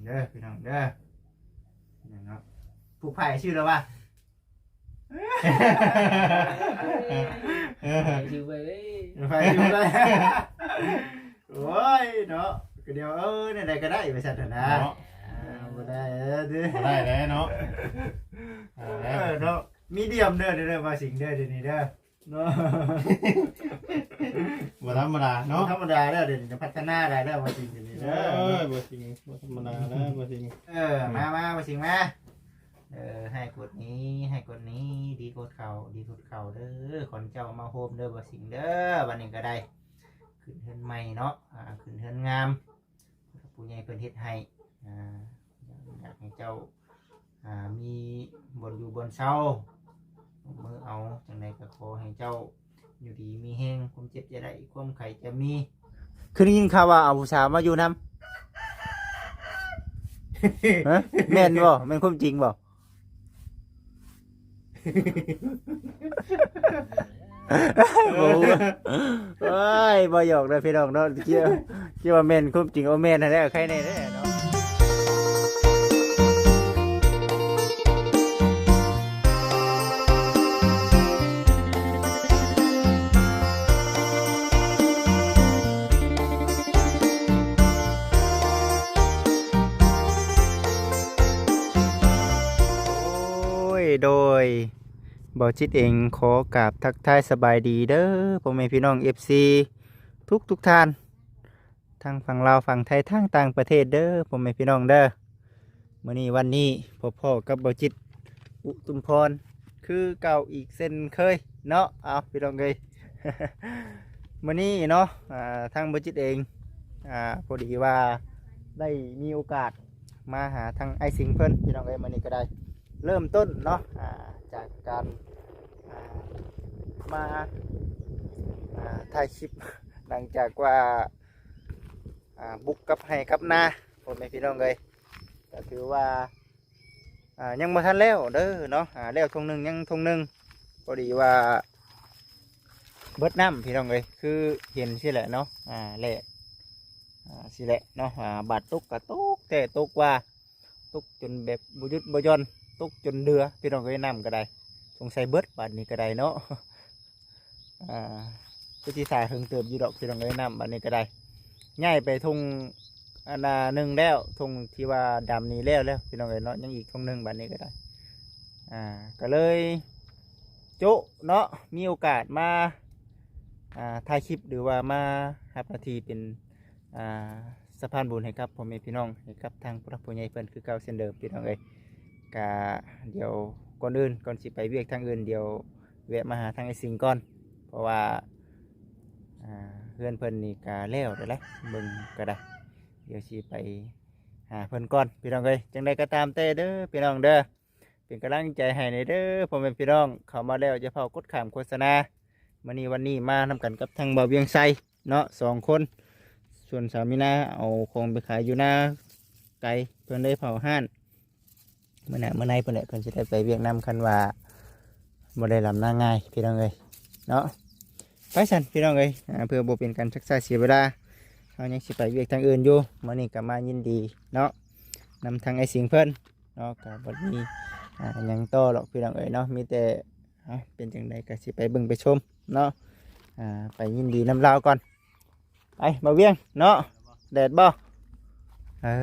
ເດີພີ່ນ້ອງເດີ ນີ້ເນາະ ຜູກຜ້າຊື່ລະວ່າ ເອີ ຊື່ໄປເລີຍ ໄປຢູ່ໄປ ໂອ້ຍເນາະ ກະດຽວ ເອີ ແນວໃດກະໄດ້ວ່າຊັ້ນນະ ເນາະ ອ່າ ບໍ່ໄດ້ເດີ ບໍ່ໄດ້ແລ້ວເນາະ ເອີ ເນາະ ມີດຽມເດີ ເດີ ເດີ ວ່າສິ່ງເດີ ດຽວນີ້ເດີ ເນາະ ບໍ່ທຳມະດາເນາະ ບໍ່ທຳມະດາແລ້ວ ດຽວນີ້ພັດທະນາໄດ້ແລ້ວ ວ່າສິ່ງດຽວນີ້ເດີ ເອີ ບໍ່ສິ່ງບໍ່ທຳມະດາແລ້ວ ບໍ່ສິ່ງ ເອີ ມາ ມາ ວ່າສິ່ງມາ ເອີ ໃຫ້ກົດນີ້ ໃຫ້ກົດນີ້ ດີກົດເຂົ້າ ດີກົດເຂົ້າເດີ ຂອນເຈົ້າມາໂຮມເດີ ວ່າສິ່ງເດີ ບັດນີ້ກະໄດ້ ຂຶ້ນເຮືອນໃໝ່ເນາະ ອ່າ ຂຶ້ນເຮືອນງາມ ຜູ້ໃຫຍ່ເພິ່ນເຮັດໃຫ້ ອ່າ ຢາກໃຫ້ເຈົ້າ ອ່າ ມີບ່ອນຢູ່ບ່ອນເຊົາ ລົງມືເອົາ ຈັ່ງໃດກໍຂໍໃຫ້ເຈົ້າຢູ່ດີມີແຮງ ຄວາມເຈັບຢ່າໄດ້ ຄວາມໄຂ້ຢ່າມີ. ຄືໄດ້ຍິນຂ່າວວ່າເອົາຜູ້ສາວມາຢູ່ນຳ ຮະ ແມ່ນບໍ່? ແມ່ນຄວາມຈິງບໍ່? ໂອ້ຍ ບໍ່ຫຍອກເດີພີ່ນ້ອງເນາະ ຄິດ ຄິດວ່າແມ່ນຄວາມຈິງ ໂອ ແມ່ນຫັ້ນແຫຼະ ໃຄແນ່ເດ້ເນາະ. ໂອ້ຍ ໂດຍ ເບົາຈິດເອງຂໍກາບທັກທາຍສະບາຍດີເດີ ພໍ່ແມ່ພີ່ນ້ອງເອັຟຊີ ທຸກໆທ່ານ ທັງຝັ່ງລາວ ຝັ່ງໄທ ທັງຕ່າງປະເທດເດີ ພໍ່ແມ່ພີ່ນ້ອງເດີ. ມື້ນີ້ວັນນີ້ ພົບພໍ້ກັບເບົາຈິດ ອຸທຸມພອນ ຄືເກົ່າອີກເຊັ່ນເຄີຍເນາະ. ເອົາ ພີ່ນ້ອງເອີຍ ມື້ນີ້ເນາະ ອ່າ ທາງເບົາຈິດເອງ ອ່າ ພໍດີວ່າໄດ້ມີໂອກາດມາຫາທາງອ້າຍສິງເພິ່ນ ພີ່ນ້ອງເອີຍ. ມື້ນີ້ກໍໄດ້ເລີ່ມຕົ້ນເນາະ ອ່າ ຈາກການ ອ່າ ມາ ອ່າ ຖ່າຍຄລິບ ຫຼັງຈາກວ່າ ອ່າ ບຸກກັບໄຮ່ກັບນາ ພໍ່ແມ່ພີ່ນ້ອງເອີຍ. ກໍຖືວ່າ ອ່າ ຍັງບໍ່ທັນແລ້ວເດີເນາະ ອ່າ ແລ້ວທົ່ງໜຶ່ງ ຍັງທົ່ງໜຶ່ງ ພໍດີວ່າເບິດນ້ຳ ພີ່ນ້ອງເອີຍ ຄືເຫັນຊີ້ແຫຼະເນາະ ອ່າ ແລ້ວ ອ່າ ຊີ້ແຫຼະເນາະ ອ່າ ບາດຕົກກໍຕົກແທ້ຕົກວ່າ ຕົກຈົນແບບບໍ່ຢຸດບໍ່ຢ່ອນ ຕົກຈົນເດືອ ພີ່ນ້ອງເອີຍ. ນ້ຳກໍໄດ້ ສົງໄສເບິດບາດນີ້ກໍໄດ້ເນາະ. ອ່າ ຄືຊິຖ້າເຫິງເຕີບຢູ່ດອກ ພີ່ນ້ອງເອີຍ. ນ້ຳບາດນີ້ກໍໄດ້ ຍ້າຍໄປທົ່ງອັນໜຶ່ງແລ້ວ ທົ່ງທີ່ວ່າດຳນີ້ແລ້ວແລ້ວ ພີ່ນ້ອງເອີຍເນາະ. ຍັງອີກທົ່ງໜຶ່ງບາດນີ້ກໍໄດ້ ອ່າ ກໍເລີຍໂຈະເນາະ ມີໂອກາດມາ ອ່າ ຖ່າຍຄລິບ ຫຼືວ່າມາຮັບໜ້າທີ່ເປັນ ອ່າ ສະພານບຸນໃຫ້ກັບພໍ່ແມ່ພີ່ນ້ອງ ໃຫ້ກັບທາງຜູ້ຫຼັກຜູ້ໃຫຍ່ເພິ່ນຄືເກົ່າເຊັ່ນເດີມ ພີ່ນ້ອງເອີຍ. ກະດຽວກ່ອນອື່ນ ກ່ອນຊິໄປວຽກທາງອື່ນ ດຽວແວະມາຫາທາງອ້າຍສິງກ່ອນ ເພາະວ່າ ອ່າ ເຮືອນເພິ່ນນີ້ກະແລ້ວແລ້ວ ເບິ່ງກໍໄດ້ ດຽວຊິໄປຫາເພິ່ນກ່ອນ ພີ່ນ້ອງເອີຍ. ຈັ່ງໃດກໍຕາມແຕ່ເດີ ພີ່ນ້ອງເດີ ເປັນກຳລັງໃຈໃຫ້ແດ່ເດີ ພໍ່ແມ່ພີ່ນ້ອງ. ເຂົ້າມາແລ້ວຢ່າເຝົ້າກົດຂ້າມໂຄສະນາ. ມື້ນີ້ວັນນີ້ມານຳກັນກັບທາງບ່າວວຽງໄຊເນາະ ສອງຄົນ. ສ່ວນສາວມີນາເອົາຂອງໄປຂາຍຢູ່ນາໄກ ເພິ່ນໄດ້ເຝົ້າຮ້ານ ມື້ໜ້າມື້ໃນເພິ່ນແຫຼະ ເພິ່ນຊິໄດ້ໄປວຽກນຳ ຄັນວ່າບໍ່ໄດ້ດຳນາງ່າຍ ພີ່ນ້ອງເອີຍເນາະ. ໄປຊັ້ນ ພີ່ນ້ອງເອີຍ ອ່າ ເພື່ອບໍ່ເປັນການຊັກຊ້າເສຍເວລາ ເຮົາຍັງຊິໄປວຽກທາງອື່ນຢູ່. ມື້ນີ້ກໍມາຍິນດີເນາະ ນຳທາງອ້າຍສິງເພິ່ນ ເນາະ ກໍບໍ່ມີ ອ່າ ຫຍັງຕໍ່ດອກ ພີ່ນ້ອງເອີຍເນາະ. ມີແຕ່ ເອົ້າ ເປັນຈັ່ງໃດກໍຊິໄປເບິ່ງໄປຊົມເນາະ ອ່າ ໄປຍິນດີນຳລາວກ່ອນ. ໄປ ບ່າວວຽງເນາະ ແດດບໍ່? ເອີ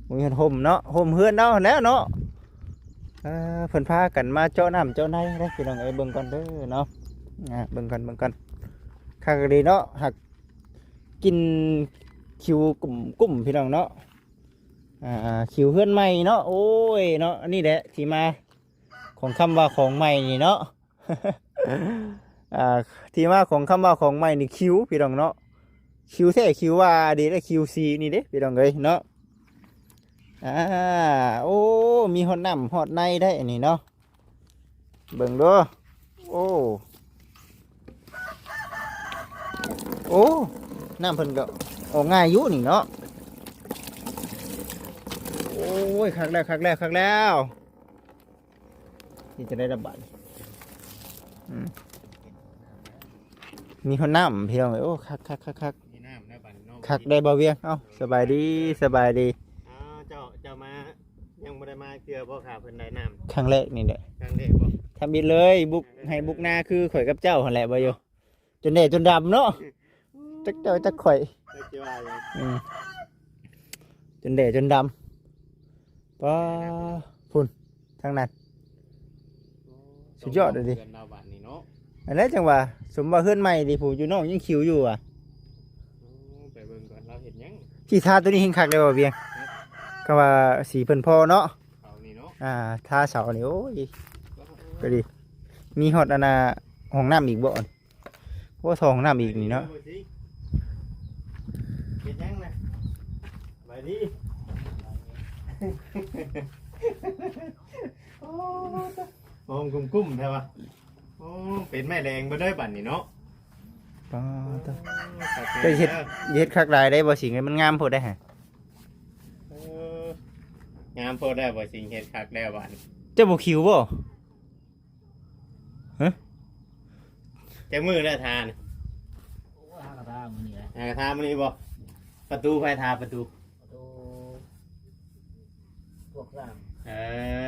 ບໍ່ມີຮົ່ມເນາະ ຮົ່ມເຮືອນເຮົາຫັ້ນແຫຼະເນາະ. ເອີ ເພິ່ນພາກັນມາເຈາະນ້ຳເຈາະໃນເດ້ ພີ່ນ້ອງເອີຍ. ເບິ່ງກ່ອນເດີເນາະ ອ່າ ເບິ່ງກ່ອນ ເບິ່ງກ່ອນ ຄັກອີ່ຫຼີເນາະ. ຫາກກິ່ນຂິວກຸ້ມໆ ພີ່ນ້ອງເນາະ. ອ່າ ຂິວເຮືອນໃໝ່ເນາະ. ໂອ້ຍເນາະ ອັນນີ້ແຫຼະທີ່ມາຂອງຄຳວ່າຂອງໃໝ່ນີ້ເນາະ. ອ່າ ທີ່ມາຂອງຄຳວ່າຂອງໃໝ່ນີ້ ຂິວ ພີ່ນ້ອງເນາະ. ຂິວແທ້ຂິວວ່າດີ ແລະ ຂິວສີນີ້ເດ້ ພີ່ນ້ອງເອີຍເນາະ. ອ່າ ໂອ້ ມີຮອດນ້ຳຮອດໃນໄດ້ອັນນີ້ເນາະ. ເບິ່ງເດີ ໂອ້ ໂອ້ ນ້ຳເພິ່ນກໍອອກງ່າຍຢູ່ນີ້ເນາະ. ໂອ້ຍ ຄັກແລ້ວ ຄັກແລ້ວ ຄັກແລ້ວ. ເຮັດຈັ່ງໃດລະບາດນີ້ ອືມ ມີຮອດນ້ຳ ພີ່ນ້ອງເອີຍ. ໂອ້ ຄັກໆໆໆ ມີນ້ຳແລ້ວບາດນີ້ເນາະ. ຄັກໄດ້ບໍ່ວຽງ? ເອົ້າ ສະບາຍດີ ສະບາຍດີ. ອ້າວ ເຈົ້າ ເຈົ້າມາ ຍັງບໍ່ໄດ້ມາເທື່ອບໍ່? ຂ້າເພິ່ນໄດ້ນ້ຳ ຄັ້ງແລກນີ້ແຫຼະ ຄັ້ງແລກບໍ່? ທຳອິດເລີຍ ບຸກໄຮ່ບຸກນາຄືຂ້ອຍກັບເຈົ້າຫັ້ນແຫຼະ ບໍ່ຢູ່ ຈົນແດດຈົນດຳເນາະ ຈັກເຈົ້າຈັກຂ້ອຍ ຈັກຊິວ່າຫຍັງ. ອືມ ຈົນແດດຈົນດຳ ປ້າ ພຸ້ນ ທາງນັ້ນ ໂອ້ ສຸດຍອດເລີຍ ເຮືອນລາວບາດນີ້ເນາະ. ອັນນັ້ນຈັ່ງວ່າ ສົມວ່າເຮືອນໃໝ່ຕິ ຜູ້ຢູ່ນອກຍັງຂິວຢູ່ວ່າ. ໂອ້ ໄປເບິ່ງກ່ອນລາວເຮັດຫຍັງ. ຊິທາໂຕນີ້ແຮງຄັກເລີຍວ່າວຽງ ຄຳວ່າສີເພິ່ນພໍເນາະ ເສົານີ້ເນາະ. ອ່າ ທາເສົານີ້ ໂອ້ຍ ກໍດີ ມີຮອດອັນນ່າ ຫ້ອງນ້ຳອີກບໍ່? ໂອ້ ສອງນ້ຳອີກນີ້ເນາະ. ເຮັດຫຍັງນະ? ສະບາຍດີ. ໂອ້ ຫ້ອງກຸ້ມໆແທ້ວະ. ໂອ້ ເປັນໄມ້ແລງເບິດເລີຍບັດນີ້ເນາະ. ປ້າໂທ້ ໂອ້ ຄັກແນ່ ເຈົ້າເຮັດ ເດີ ເຮັດຄັກຫຼາຍໄດ໋ ບໍ່ສິງ ມັນງາມໂພດໄດ໋ຫະ. ເອີ ງາມໂພດໄດ໋ ບໍ່ສິງ ເຮັດຄັກແລ້ວບັດນີ້. ເຈົ້າບໍ່ຂິວບໍ່? ຮະ? ຈັກມື້ແລ້ວທານ? ໂອ້ຍ ຫາກະທາມື້ນີ້ແຫຼະ ຫາກະທາມື້ນີ້ບໍ່? ປະຕູໃຜທາປະຕູ? ປະຕູພວກຊ່າງ. ເອີ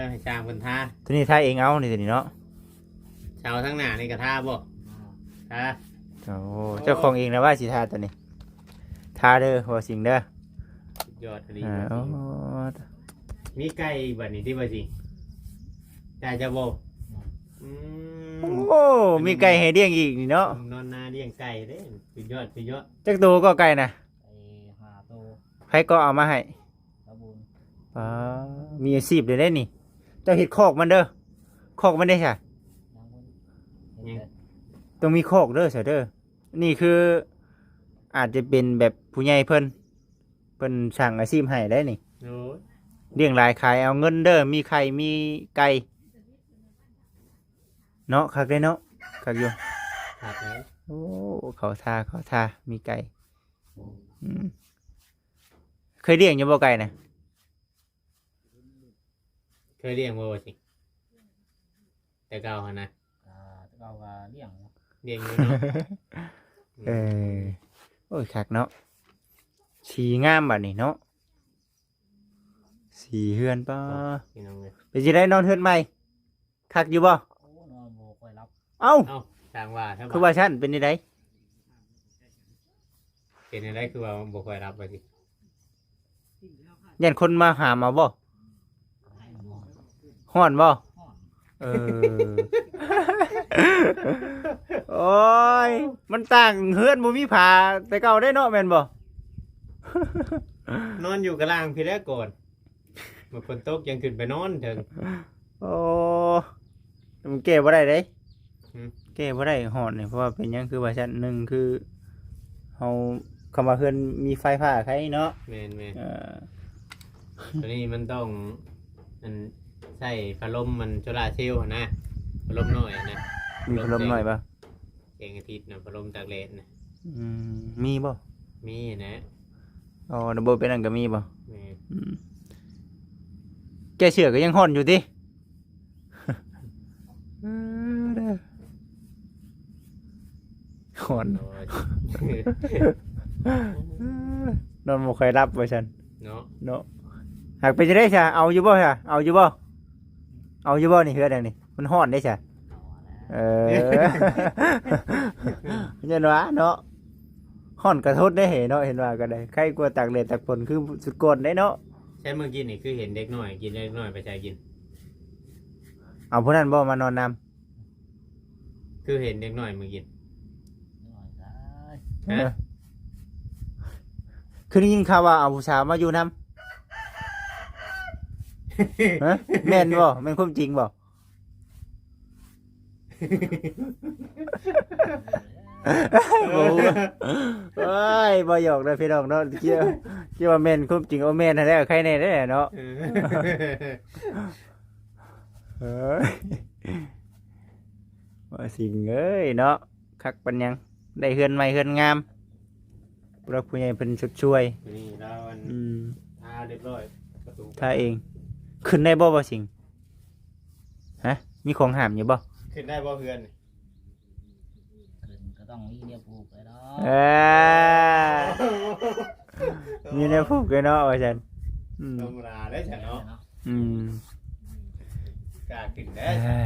ໃຫ້ຊ່າງເພິ່ນທາ. ໂຕນີ້ທາເອງເອົານີ້ ໂຕນີ້ເນາະ. ເສົາທາງໜ້ານີ້ກະທາບໍ່? ອ່າ ທາ. ໂອ້ ເຈົ້າຂອງເອງນະວ່າຊິທາໂຕນີ້. ທາເດີ ບໍ່ສິງເດີ. ສຸດຍອດອີ່ຫຼີ ເອີ ບໍ່ສິງ. ໂອ້ ມີໄກ່ບັດນີ້ຕິ ບໍ່ສິງ? ໄກ່ຈະບໍ່? ອືມ ໂອ້ ມີໄກ່ໃຫ້ລ້ຽງອີກນີ້ເນາະ. ນອນນາລ້ຽງໄກ່ເດ້. ສຸດຍອດ ສຸດຍອດ. ຈັກໂຕກໍໄກ່ນະ? ໄກ່ຫ້າໂຕ. ໃຜກໍເອົາມາໃຫ້? ສາວບຸນ. ປ້າ ມີອາຊີບເລີຍເດ້ນີ້. ເຈົ້າເຮັດຄອກມັນເດີ. ຄອກມັນເດ້ຊະ? ຍັງບໍ່ ຍັງ ຕ້ອງມີຄອກເດີຊະເດີ. ນີ້ຄືອາດຈະເປັນແບບຜູ້ໃຫຍ່ເພິ່ນ ເພິ່ນສ້າງອາຊີບໃຫ້ໄດ໋ນີ້. ໂອ້ຍ ລ້ຽງຫຼາຍຂາຍເອົາເງິນເດີ ມີໄຂ່ມີໄກ່ເນາະ. ຄັກເດ້ເນາະ ຄັກຢູ່ ຄັກເລີຍ. ໂອ້ ເຂົ້າທ່າ ເຂົ້າທ່າ ມີໄກ່. ອືມ ເຄີຍລ້ຽງຢູ່ບໍ່ໄກ່ນະ? ເຄີຍລ້ຽງບໍ່ວ່າຊິ ແຕ່ເກົ່າຫັ້ນນະ? ກະແຕ່ເກົ່າກະລ້ຽງຢູ່ ລ້ຽງຢູ່ເນາະ. ເອີ ໂອ້ຍ ຄັກເນາະ ສີງາມບາດນີ້ເນາະ ສີເຮືອນ. ປ້າ ໂອ້ ພີ່ນ້ອງເອີຍ ເປັນຈັ່ງໃດນອນເຮືອນໃໝ່ ຄັກຢູ່ບໍ່? ໂອ້ ນອນບໍ່ຄ່ອຍຫຼັບ. ເອົ້າ ເອົ້າ ຊ່າງວ່າ ຄືວ່າຊັ້ນ ເປັນຈັ່ງໃດ? ເປັນຈັ່ງໃດຄືວ່າບໍ່ຄ່ອຍຫຼັບວ່າຊິ? ຢ້ານຄົນມາຫາມເອົາບໍ່? ຮ້ອນບໍ່? ເອີ ໂອ້ຍ ມັນຕ່າງເຮືອນບໍ່ມີຝາແຕ່ເກົ່າເດ້ເນາະ ແມ່ນບໍ່? ນອນຢູ່ກະລ່າງພີ້ແຫຼະກ່ອນ ມື້ຝົນຕົກຈັ່ງຂຶ້ນໄປນອນເທິງ. ໂອ້ ມັນແກ້ບໍ່ໄດ້ເດ້. ຫື? ແກ້ບໍ່ໄດ້ຮ້ອນນີ້ ເພາະວ່າເປັນຫຍັງຄືວ່າຊັ້ນ? ໜຶ່ງຄືເຮົາ ຄຳວ່າເຮືອນມີໄຟຟ້າໄຄເນາະ. ແມ່ນໆ ເອີ ໂຕນີ້ມັນຕ້ອງ ອັນ ໃຊ້ພັດລົມມັນໂຊລາເຊວຫັ້ນນະ ພັດລົມນ້ອຍນະ. ມີພັດລົມນ້ອຍບໍ່? ແສງອາທິດນະ ພັດລົມຕາກແດດນະ. ອືມ ມີບໍ່? ມີແນະ. ອໍ ລະບົບແບບນັ້ນກໍມີບໍ່? ແມ່ນ. ອືມ ແກ້ເສື້ອກໍຍັງຮ້ອນຢູ່ຕິ? ເອີ ຮ້ອນ ໂອ້ຍ ນອນບໍ່ຄ່ອຍຫຼັບວ່າຊັ້ນເນາະ. ເນາະ ຫາກເປັນຈັ່ງໃດຊະ? ເອົາຢູ່ບໍ່ຊະ? ເອົາຢູ່ບໍ່? ເອົາຢູ່ບໍ່ນີ້? ເຮືອນຫຍັງນີ້? ມັນຮ້ອນເດ້ຊະ. ເອີ ຢ້ານວ່າເນາະ ຮ້ອນກະທົນເດ້ເນາະ. ເຫັນວ່າກໍໄດ້ ໄຄກວ່າຕາກແດດຕາກຝົນຄືຊຸດກ່ອນໄດ໋ເນາະ. ໃຊ່ ມື້ກີ້ນີ້ຄືເຫັນເດັກນ້ອຍກິນ ເດັກນ້ອຍໄປໃສກິນ? ເອົາຜູ້ນັ້ນບໍ່ມານອນນຳ? ຄືເຫັນເດັກນ້ອຍມື້ກີ້ ຮະ? ຄືໄດ້ຍິນຂ່າວວ່າເອົາຜູ້ສາວມາຢູ່ນຳ ຮະ? ແມ່ນບໍ່? ແມ່ນຄວາມຈິງບໍ່? ບໍ່ຮູ້. ໂອ້ຍ ບໍ່ຫຍອກເດີພີ່ນ້ອງເນາະ. ຄິດວ່າ ຄິດວ່າແມ່ນຄວາມຈິງ. ໂອ້ ແມ່ນຫັ້ນແຫຼະ ໄຄແນ່ເດ້ເນາະ. ເອີ ເອີຍ ວ່າສິງເອີຍເນາະ ຄັກປານຫຍັງ ໄດ້ເຮືອນໃໝ່ເຮືອນງາມ ຜູ້ຫຼັກຜູ້ໃຫຍ່ເພິ່ນຊົດຊ່ວຍ. ນີ້ລາວອັນ ອືມ ທາຮຽບຮ້ອຍປະຕູ ທາເອງ. ຂຶ້ນໄດ້ບໍ່ ບໍ່ສິງ? ຮະ? ມີຂອງຫ້າມຢູ່ບໍ່? ຂຶ້ນໄດ້ບໍ່ເຮືອນ? ຂຶ້ນກໍ ຕ້ອງມີແນວຜູກແລ້ວເນາະ ເອີ ມີແນວຜູກແລ້ວເນາະ ວ່າຊັ້ນ. ອືມ ທຳມະດາເດ້ຊັ້ນເນາະ. ອືມ ກ້າຂຶ້ນເດ້. ເອີ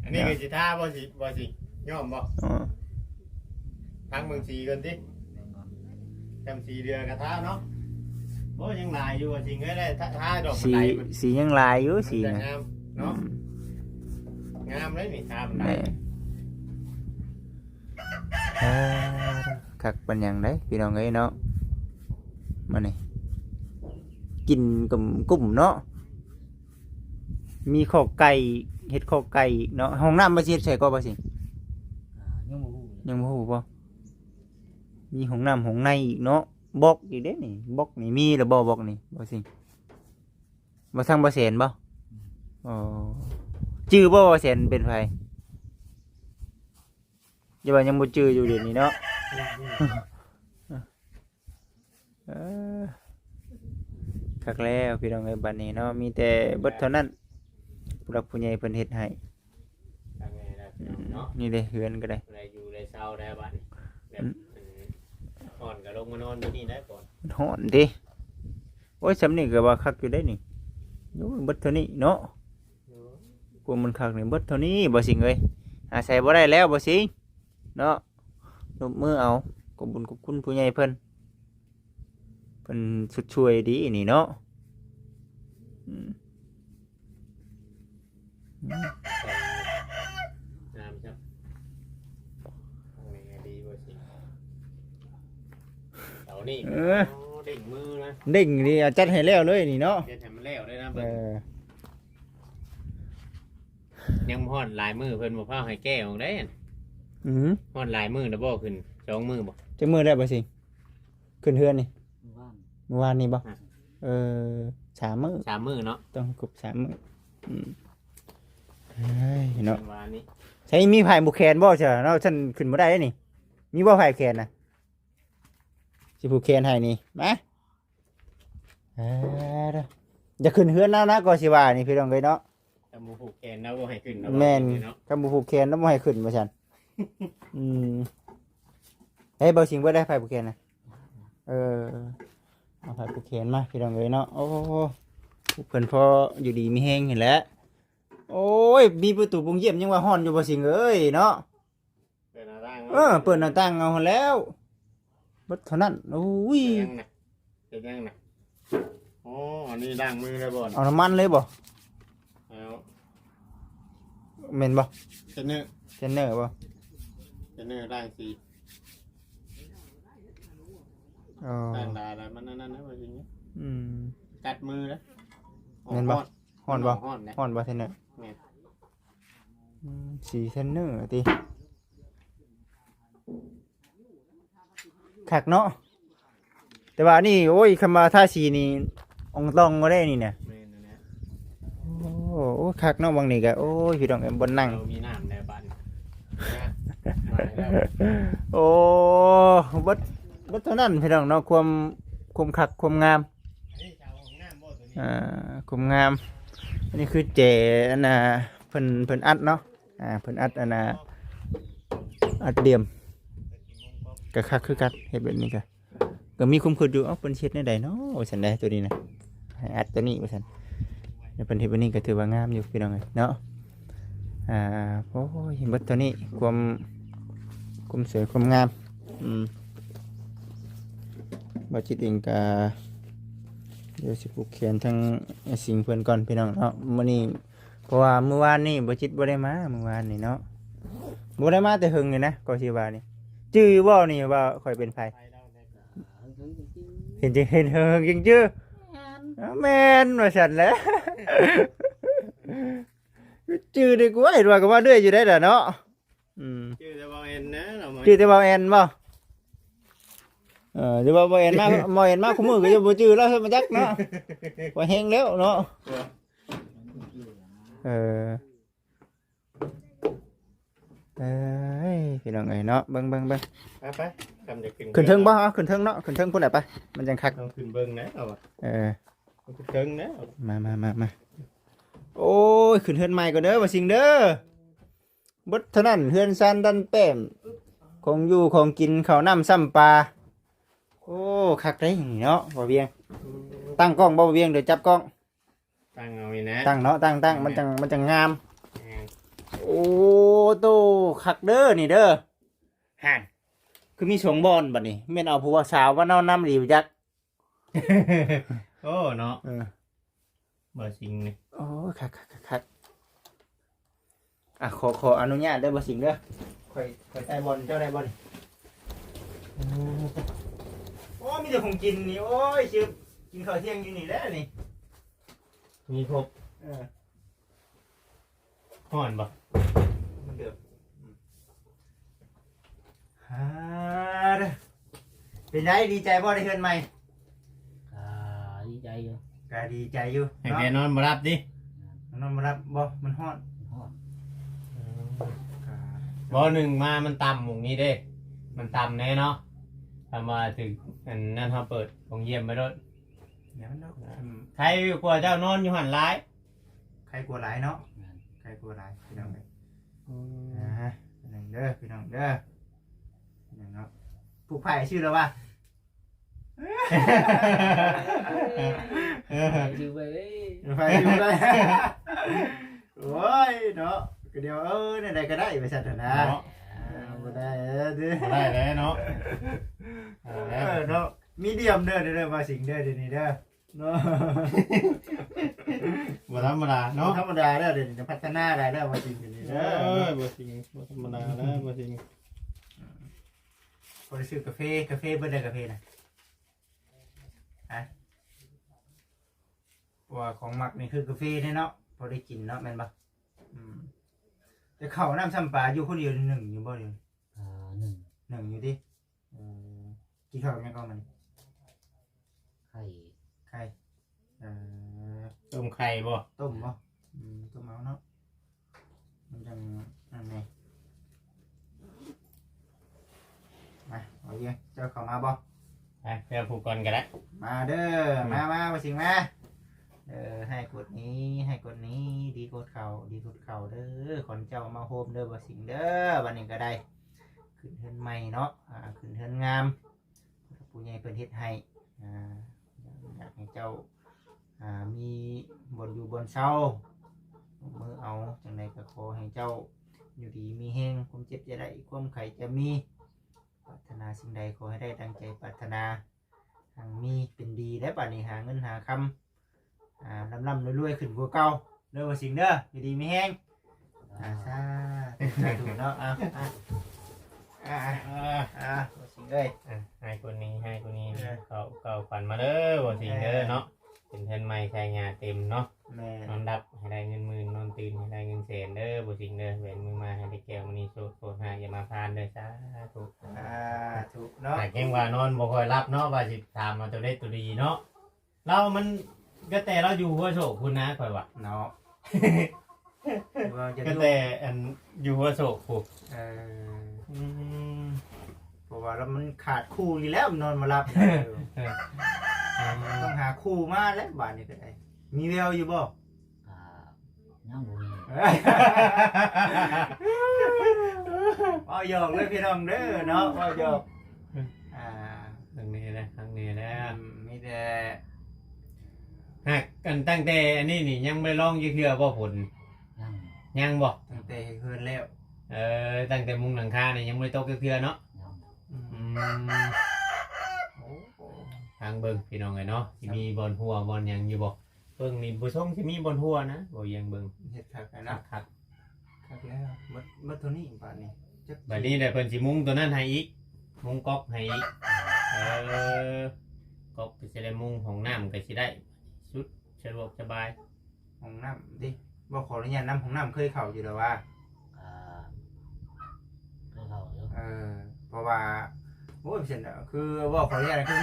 ອັນນີ້ກໍຊິທາບໍ່ ຊິ ບໍ່ຊິຍ້ອມບໍ່? ອໍ ທັງເບິ່ງສີກ່ອນຕິ. ຈຳສີເດືອກະທາເນາະ. ໂອ້ ຍັງຫຼາຍຢູ່ວ່າຊິເງີຍໄດ້ ທາ ທາດອກບັນໄດມັນ ສີຍັງຫຼາຍຢູ່ ສີນະ ງາມເນາະ. ອືມ ງາມເລີຍນີ້ ທາບັນໄດ. ແມ່ນ ອ່າ ຄັກປານຫຍັງເດ້ພີ່ນ້ອງເອີຍເນາະ. ມານີ້ ກິນກຳກຸ້ມເນາະ. ມີຄອກໄກ່ ເຮັດຄອກໄກ່ອີກເນາະ. ຫ້ອງນ້ຳວ່າຊິເຮັດໃສກໍບໍ່ຊິ? ອ່າ ຍັງບໍ່ຮູ້ເລີຍ ຍັງບໍ່ຮູ້ບໍ່? ມີຫ້ອງນ້ຳຫ້ອງໃນອີກເນາະ. ບລັອກອີກເດ້ນີ້ ບລັອກນີ້ມີແລ້ວບໍ່? ບລັອກນີ້ບໍ່ຊິ ບໍ່ ທາງບໍ່ແສນບໍ່? ອືມ ອໍ ຈື່ບໍ່ວ່າແສນເປັນໃຜ? ຢ່າວ່າຍັງບໍ່ຈື່ຢູ່ດຽວນີ້ເນາະ. ເອີ ຄັກແລ້ວພີ່ນ້ອງເອີຍ ບັດນີ້ເນາະ ມີແຕ່ເບິດເທົ່ານັ້ນ. ຜູ້ຫຼັກຜູ້ໃຫຍ່ເພິ່ນເຮັດໃຫ້. ຄັກແນ່ແລ້ວ ອືມ ເນາະ ນີ້ເດ້ເຮືອນກໍໄດ້ ໄດ້ຢູ່ໄດ້ເຊົາໄດ້ບັດນີ້. ແບບ ອືມ ມັນຮ້ອນກໍລົງມານອນຢູ່ນີ້ໄດ້ກ່ອນ. ມັນຮ້ອນຕິ. ໂອ້ຍ ຊ່ຳນີ້ກໍວ່າຄັກຢູ່ໄດ໋ນີ້. ໂອ້ຍ ເບິດເທົ່ານີ້ເນາະ. ໂອ້ຍ ພວກມັນຄັກນີ້ເບິດເທົ່ານີ້ ບໍ່ຊິງເອີຍ. ອາໄສບໍ່ໄດ້ແລ້ວ ບໍ່ຊິງເນາະ. ຍົກມືເອົາ ຂອບບຸນຂອບຄຸນຜູ້ໃຫຍ່ເພິ່ນ ເພິ່ນຊົດຊ່ວຍດີນີ້ເນາະ. ອືມ ອືມ ງາມຈັງ ນີ້ດີບໍ່ຊິງ. ເສົານີ້ ເອີ ໂອ້ ເດັ່ງມືນະ ເດັ່ງດີ. ອາ ຈັດໃຫ້ແລ້ວເລີຍນີ້ເນາະ ເຮັດໃຫ້ມັນແລ້ວເລີຍນະ. ເອີ ຍັງບໍ່ຮອດຫຼາຍມື້ ເພິ່ນບໍ່ພາໃຫ້ແກ້ອອກໄດ໋. ອືມ ຮອດຫຼາຍມື້ແລ້ວບໍ່? ຂຶ້ນສອງມື້ບໍ່? ຈັກມື້ແລ້ວບໍ່ຊິ? ຂຶ້ນເຮືອນນີ້ ມື້ວານ ມື້ວານນີ້ບໍ່? ອ່ະ ເອີ ສາມມື້ ສາມມື້ເນາະ ຕ້ອງໃຫ້ຄົບສາມມື້. ອືມ ເອີຍເນາະ ມື້ວານນີ້ ໃສມີຜ້າຜູກແຂນບໍ່? ຊັ້ນເນາະ ຊັ້ນຂຶ້ນບໍ່ໄດ້ເດ້ນີ້. ມີບໍ່ຜ້າຜູກແຂນນະ? ຊິຜູກແຂນໃຫ້ນີ້ ມາ. ເອີ ຢ່າຂຶ້ນເຮືອນແລ້ວນະ ກໍຊິວ່ານີ້ພີ່ນ້ອງເອີຍເນາະ. ຄັນບໍ່ຜູກແຂນລາວບໍ່ໃຫ້ຂຶ້ນນະ. ແມ່ນ ເນາະ ຄັນບໍ່ຜູກແຂນລາວບໍ່ໃຫ້ຂຶ້ນວ່າຊັ້ນ. ອືມ ເອີ ເອົາຜ້າຜູກແຂນນະ. ເອີ ເອົາຜ້າຜູກແຂນມາພີ່ນ້ອງເອີຍເນາະ. ໂອ້ ເພິ່ນພໍຢູ່ດີມີແຮງຫັ້ນແຫຼະ. ໂອ້ຍ ມີປະຕູໂປ່ງຢ້ຽມຍັງວ່າຮ້ອນຢູ່ ບໍ່ຊິງເອີຍເນາະ. ເປີດໜ້າຕ່າງ ເອີ ເປີດໜ້າຕ່າງເອົາຫັ້ນແລ້ວ ເບິດເທົ່ານັ້ນ. ໂອ້ຍ ເຮັດຫຍັງນະ? ເຮັດຫຍັງນະ? ອໍ ອັນນີ້ລ້າງມືໄດ້ບໍ່? ເອົານ້ຳມັນເລີຍບໍ່? ເອົາ ແມ່ນບໍ່? ເທຣນເນີ ເທຣນເນີບໍ່? ເທຣນເນີລ້າງສີ. ອໍ ລ້າງດາແລ້ວມັນອັນນັ້ນນະ ວ່າຊິ. ອືມ ກັດມືເດ້. ແມ່ນບໍ່? ຮ້ອນ ຮ້ອນບໍ່? ຮ້ອນແຫຼະ ຮ້ອນບໍ່ ເທຣນເນີ? ແມ່ນ. ອືມ ສີເທຣນເນີຕິ ຄັກເນາະ. ແຕ່ວ່າອັນນີ້ ໂອ້ຍ ຄຳວ່າທາສີນີ້ ອອງຕອງບໍ່ໄດ້ນີ້ນະ. ແມ່ນແລ້ວ. ໂອ້ ໂອ້ ຄັກເນາະ ບາງນີ້ກະ ໂອ້ຍ ພີ່ນ້ອງເອີຍ ບ່ອນນັ່ງ ເອີ ມີນ້ຳແລ້ວບາດນີ້. ໂອ້ ເບິດ ເບິດເທົ່ານັ້ນ ພີ່ນ້ອງເນາະ ຄວາມ ຄວາມຄັກ ຄວາມງາມ. ອ່າ ຄວາມງາມ. ອັນນີ້ຄືແຈ ອັນນ່າ ເພິ່ນ ເພິ່ນອັດເນາະ. ອ່າ ເພິ່ນອັດ ອັນນ່າ ອັດດຽມ ກະຄັກຄືກັນ. ເຮັດແບບນີ້ກະ ກະມີຄວາມຄິດຢູ່ ເອົ້າ ເພິ່ນຊິເຮັດແນວໃດເນາະ ວ່າຊັ້ນເດ້ ໂຕນີ້ນະ ໃຫ້ອັດໂຕນີ້ວ່າຊັ້ນ. ແລ້ວເພິ່ນເຮັດແບບນີ້ກະຖືວ່າງາມຢູ່ ພີ່ນ້ອງເອີຍເນາະ. ອ່າ ໂອ້ຍ ເບິດເທົ່ານີ້ ຄວາມ ຄວາມສວຍຄວາມງາມ. ອືມ ບ່າວຈິດເອງກະ ດຽວຊິຜູກແຂນທາງອ້າຍສິງເພິ່ນກ່ອນ ພີ່ນ້ອງເນາະ ມື້ນີ້. ເພາະວ່າມື້ວານນີ້ບ່າວຈິດບໍ່ໄດ້ມາ ມື້ວານນີ້ເນາະ ບໍ່ໄດ້ມາແຕ່ເຫິງນີ້ນະ ກໍຊິວ່ານີ້. ຈື່ຢູ່ບໍ່ນີ້ວ່າຂ້ອຍເປັນໃຜ? ເຫັນ ເຫັນເຫິງຈຶ່ງຈື່. ແມ່ນ ແມ່ນວ່າຊັ້ນແຫຼະ. ຈື່ດີກວ່າ ເຫັນວ່າກໍວ່າເລື້ອຍຢູ່ໄດ໋ລະເນາະ. ອືມ ຈື່ແຕ່ເວົ້າແອນນະ ຈື່ແຕ່ເວົ້າແອນບໍ່? ເອີ ຫຼືວ່າເວົ້າແອນມາ ເວົ້າແອນມາຄູ່ມື້ກໍຍັງບໍ່ຈື່ລາວ ເຮັດມາຈັກເນາະ ວ່າແຮງແລ້ວເນາະ. ເອີ ເອີຍ ພີ່ນ້ອງເອີຍເນາະ ເບິ່ງ ເບິ່ງ ເບິ່ງ ໄປ ໄປ ຄັນຈະຂຶ້ນ ຂຶ້ນເທິງບໍ່? ເອົາ ຂຶ້ນເທິງເນາະ ຂຶ້ນເທິງພຸ້ນແຫຼະໄປ ມັນຈັ່ງຄັກ. ຕ້ອງຂຶ້ນເບິ່ງແຫຼະ ເອົາວ່າ ເອີ ຂຶ້ນເທິງແລ້ວ. ມາ ມາ ມາ ມາ ໂອ້ຍ ຂຶ້ນເຮືອນໃໝ່ກ່ອນເດີ ບ່າວສິງເດີ. ເບິດເທົ່ານັ້ນ ເຮືອນຊານດັນແຕ້ມ ຂອງຢູ່ຂອງກິນ ເຂົ້ານ້ຳຊ້ຳປາ. ໂອ້ ຄັກເດ້ນີ້ເນາະ ບໍ່ວຽງ. ອືມ ຕັ້ງກ້ອງບໍ່ ບໍ່ວຽງ ຫຼືຈັບກ້ອງ? ຕັ້ງເອົານີ້ນະ ຕັ້ງເນາະ ຕັ້ງ ຕັ້ງ ແມ່ນ ມັນຈັ່ງ ມັນຈັ່ງງາມ. ແມ່ນ ໂອ້ໂຕ ຄັກເດີນີ້ເດີ. ຫັ້ນ ຄືມີສອງບ່ອນບັດນີ້ ແມ່ນເອົາຜູ້ບ່າວສາວມານອນນຳອີ່ຫຼີບໍ່ຈັກ. ໂອ້ເນາະ ເອີ ບໍ່ຊິງນີ້ ໂອ້ ຄັກໆໆໆ. ອ່ະ ຂໍ ຂໍອະນຸຍາດເດີບໍ່ຊິງເດີ ຂ້ອຍ ຂ້ອຍໃສ່ບ່ອນເຈົ້າໄດ້ບໍ່ນີ້? ໂອ້ ມີແຕ່ຂອງກິນນີ້ ໂອ້ຍ ຊິກິນເຂົ້າທ່ຽງຢູ່ນີ້ແຫຼະນີ້ ມີຄົບ ເອີ. ຮ້ອນບໍ່? ມັນເດືອດ ອືມ ຫາ ເປັນໃດ ດີໃຈບໍ່ ໄດ້ເຮືອນໃໝ່? ກະດີໃຈຢູ່ ກະດີໃຈຢູ່ ໃຫ້ແກນອນບໍ່ຫຼັບຕິ? ນອນບໍ່ຫຼັບບໍ່? ມັນຮ້ອນ ຮ້ອນ ອືມ ບໍ່ ໜຶ່ງມາມັນຕ່ຳໝ່ອງນີ້ເດ້ ມັນຕ່ຳແນ່ເນາະ ຖ້າວ່າຖືກອັນນັ້ນ ເຮົາເປີດໂຮງຢ້ຽມໄປໂລດ ດຽວມັນເນາະ ອືມ ໃຄກວ່າເຈົ້ານອນຢູ່ຫັ້ນຫຼາຍ. ໄຄກວ່າຫຼາຍເນາະ ແມ່ນ ໄຄກວ່າຫຼາຍ ພີ່ນ້ອງເອີຍ ອືມ ອ່າ ໜຶ່ງເດີ ພີ່ນ້ອງເດີ ໜຶ່ງເນາະ ຜູກໄຟຊື່ແລ້ວວ່າ ຈື່ໄວ້ເດ້ ໄຟຈື່ໄວ້ ໂອ້ຍເນາະ ກະດຽວ ເອີ ແນວໃດກະໄດ້ວ່າຊັ້ນນະ ເນາະ ເອີ ບໍ່ໄດ້ ເອີ ບໍ່ໄດ້ແລ້ວເນາະ ເອີ ເນາະ ມີດຽມເດີ ເດີ ເດີ ວ່າຊິງເດີ ດຽວນີ້ເດີ. ເນາະ ບໍ່ທຳມະດາເນາະ ບໍ່ທຳມະດາແລ້ວ ດຽວນີ້ພັດທະນາໄດ້ແລ້ວ ບໍ່ຈິງດຽວນີ້ເດີ ເອີ ບໍ່ຈິງ ບໍ່ທຳມະດາແລ້ວ ບໍ່ຈິງ ພໍໄດ້ຊື້ກາເຟ ກາເຟເບິດແລ້ວ ກາເຟນະ ຮະ ເພາະວ່າຂອງມັກນີ້ຄືກາເຟເດ້ເນາະ ພໍໄດ້ກິນເນາະ ແມ່ນບໍ່? ອືມ ແຕ່ເຂົ້ານ້ຳຊ້ຳປາຢູ່ຄົນດຽວໜຶ່ງຢູ່ບໍ່ດຽວນີ້? ອ່າ ໜຶ່ງ ໜຶ່ງຢູ່ຕິ? ເອີ ກິນເຂົ້າກັບຫຍັງກ່ອນມື້ນີ້? ໄຂ່ ໄຂ່ ເອີ ຕົ້ມໄຂ່ບໍ່? ຕົ້ມບໍ່? ອືມ ຕົ້ມເອົາເນາະ ມັນຈັ່ງນັ້ນແດ່ ມາ ເອົາເຍ ເຈົ້າເຂົ້າມາບໍ່? ໄປ ໄປເອົາຜູ້ກ່ອນກໍໄດ້ ມາເດີ ອືມ ມາ ມາ ບໍ່ຊິງມາ ເອີ ໃຫ້ກົດນີ້ ໃຫ້ກົດນີ້ ດີກົດເຂົ້າ ດີກົດເຂົ້າເດີ ຂອນເຈົ້າມາໂຮມເດີ ບໍ່ຊິງເດີ ບັດນີ້ກໍໄດ້ ຂຶ້ນເຮືອນໃໝ່ເນາະ ອ່າ ຂຶ້ນເຮືອນງາມ ຜູ້ໃຫຍ່ເພິ່ນເຮັດໃຫ້ ອ່າ ຢາກໃຫ້ເຈົ້າ ອ່າ ມີບ່ອນຢູ່ບ່ອນເຊົາ ລົງມືເອົາ ຈັ່ງໃດກໍຂໍໃຫ້ເຈົ້າຢູ່ດີມີແຮງ ຄວາມເຈັບຢ່າໄດ້ ຄວາມໄຂ້ຢ່າມີ ປາດຖະໜາສິ່ງໃດຂໍໃຫ້ໄດ້ດັ່ງໃຈປາດຖະໜາ ຮັ່ງມີເປັນດີແລ້ວ ບາດນີ້ຫາເງິນຫາຄຳ ອ່າ ລ່ຳໆລວຍໆຂຶ້ນກວ່າເກົ່າເດີ ວ່າຊິງເດີ ຢູ່ດີມີແຮງ ອ່າ ສາທຸ ສາທຸເນາະ ເອົາ ອ່າ ອ່າ ອ່າ ວ່າຊິງເອີຍ ອ່າ ໃຫ້ຄົນນີ້ ໃຫ້ຄົນນີ້ ເອີ ເຂົ້າ ເຂົ້າຝັນມາເດີ ວ່າຊິງເດີເນາະ ເອີ ເປັນເຮືອນໃໝ່ໃຊ້ຫຍ້າເຕັມເນາະ ແມ່ນ ນອນຫຼັບໃຫ້ໄດ້ເງິນໝື່ນ ນອນຕື່ນໃຫ້ໄດ້ເງິນແສນເດີ ບໍ່ຊິງເດີ ແຫວນມືມາໃຫ້ໄດ້ແກ້ວມະນີ ໂຊດໂພດຮາກຢ່າມາພານເດີ ສາທຸ ສາທຸເນາະ ຫາກແຮງວ່ານອນບໍ່ຄ່ອຍຫຼັບເນາະ ວ່າຊິຖາມເອົາຕົວເດັດຕົວດີເນາະ ລາວມັນ ກະແຕລາວຢູ່ຫົວໂຊກພຸ້ນນະ ຂ້ອຍວ່າເນາະ ວ່າຈະ ກະແຕອັນຢູ່ຫົວໂຊກພຸ້ນ ເອີ ອືມ ເພາະວ່າລາວມັນຂາດຄູ່ນີ້ແລ້ວ ນອນບໍ່ຫຼັບ ເອີ ຕ້ອງຫາຄູ່ມາແລ້ວ ບາດນີ້ກໍໄດ້ ມີແວວຢູ່ບໍ່? ກະຍັງບໍ່ມີ ເວົ້າຫຍອກເລີຍພີ່ນ້ອງເດີເນາະ ເວົ້າຫຍອກ ອ່າ ຄັ້ງນີ້ແຫຼະ ຄັ້ງນີ້ແຫຼະ ອືມ ມີແຕ່ຫາກ ອັນ ຕັ້ງແຕ່ອັນນີ້ນີ້ຍັງບໍ່ໄດ້ລອງຈັກເທື່ອບໍ່ຝົນ? ຍັງ ຍັງບໍ່? ຕັ້ງແຕ່ເຮັດເຮືອນແລ້ວ ເອີ ຕັ້ງແຕ່ມຸງຫຼັງຄານີ້ຍັງບໍ່ໄດ້ຕົກຈັກເທື່ອເນາະ? ຍັງ ອືມ ອືມ ໂອ້ ທາງເບິ່ງພີ່ນ້ອງເອີຍເນາະ ຊິມີບ່ອນຮົ່ວບ່ອນຫຍັງຢູ່ບໍ່? ເບິ່ງນີ້ບໍ່ຊົງຊິມີບ່ອນຮົ່ວນະ ບໍ່ຢຽງເບິ່ງ ເຮັດຄັກແລ້ວເນາະ ຄັກ ຄັກແລ້ວ ໝົດ ໝົດເທົ່ານີ້ບາດນີ້ ຈັກ ບາດນີ້ແຫຼະເພິ່ນຊິມຸງຕົວນັ້ນໃຫ້ອີກ ມຸງກອກໃຫ້ອີກ ເອີ ກອກກໍຊິໄດ້ມຸງ ຫ້ອງນ້ຳກໍຊິໄດ້ ສຸດສະດວກສະບາຍ ຫ້ອງນ້ຳຕິ ບໍ່ ຂໍອະນຸຍາດນຳ ຫ້ອງນ້ຳເຄີຍເຂົ້າຢູ່ແລ້ວວ່າ ອ່າ ເຄີຍເຂົ້າຢູ່ ເອີ ເພາະວ່າ ໂອ້ຍ ເຊັ່ນ ຄືເວົ້າຂໍອະນຸຍາດ ຄື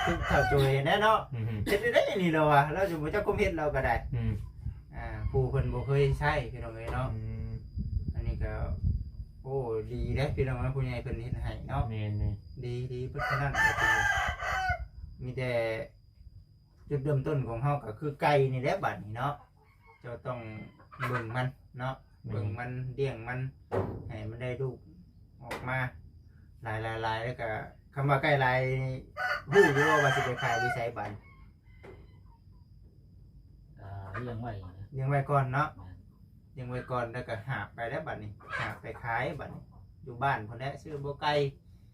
ຄືເຂົ້າໂຈຍແນ່ເນາະ ອືມ ເຮັດໄດ້ນີ້ລາວວ່າ ລາວຊິບໍ່ຈັກຄວາມເຮັດລາວກໍໄດ້ ອືມ ອ່າ ຜູ້ເພິ່ນບໍ່ເຄີຍໃຊ້ພີ່ນ້ອງເອີຍເນາະ ອືມ ອັນນີ້ກໍ ໂອ້ ດີເດ້ພີ່ນ້ອງເອີຍ ຜູ້ໃຫຍ່ເພິ່ນເຮັດໃຫ້ເນາະ ແມ່ນໆ ດີ ດີເບິດເທົ່ານັ້ນ ມີແຕ່ ຈຸດເລີ່ມຕົ້ນຂອງເຮົາກໍຄືໄກ່ນີ້ແຫຼະບາດນີ້ເນາະ ເຈົ້າຕ້ອງເບິ່ງມັນເນາະ ແມ່ນ ເບິ່ງມັນ ລ້ຽງມັນ ໃຫ້ມັນໄດ້ລູກອອກມາ ຫຼາຍໆໆ ແລ້ວກໍ ຄຳວ່າໃກ້ຫຼາຍ ຮູ້ຢູ່ບໍ່ວ່າຊິໄປຂາຍຢູ່ໃສບາດ? ກໍລ້ຽງໄວ້ນະ ລ້ຽງໄວ້ກ່ອນເນາະ. ແມ່ນ ລ້ຽງໄວ້ກ່ອນ ແລ້ວກໍຫາບໄປແລ້ວບາດນີ້ ຫາບໄປຂາຍບາດນີ້ ຢູ່ບ້ານພຸ້ນແຫຼະ ຊື້ບໍ່ໄກ່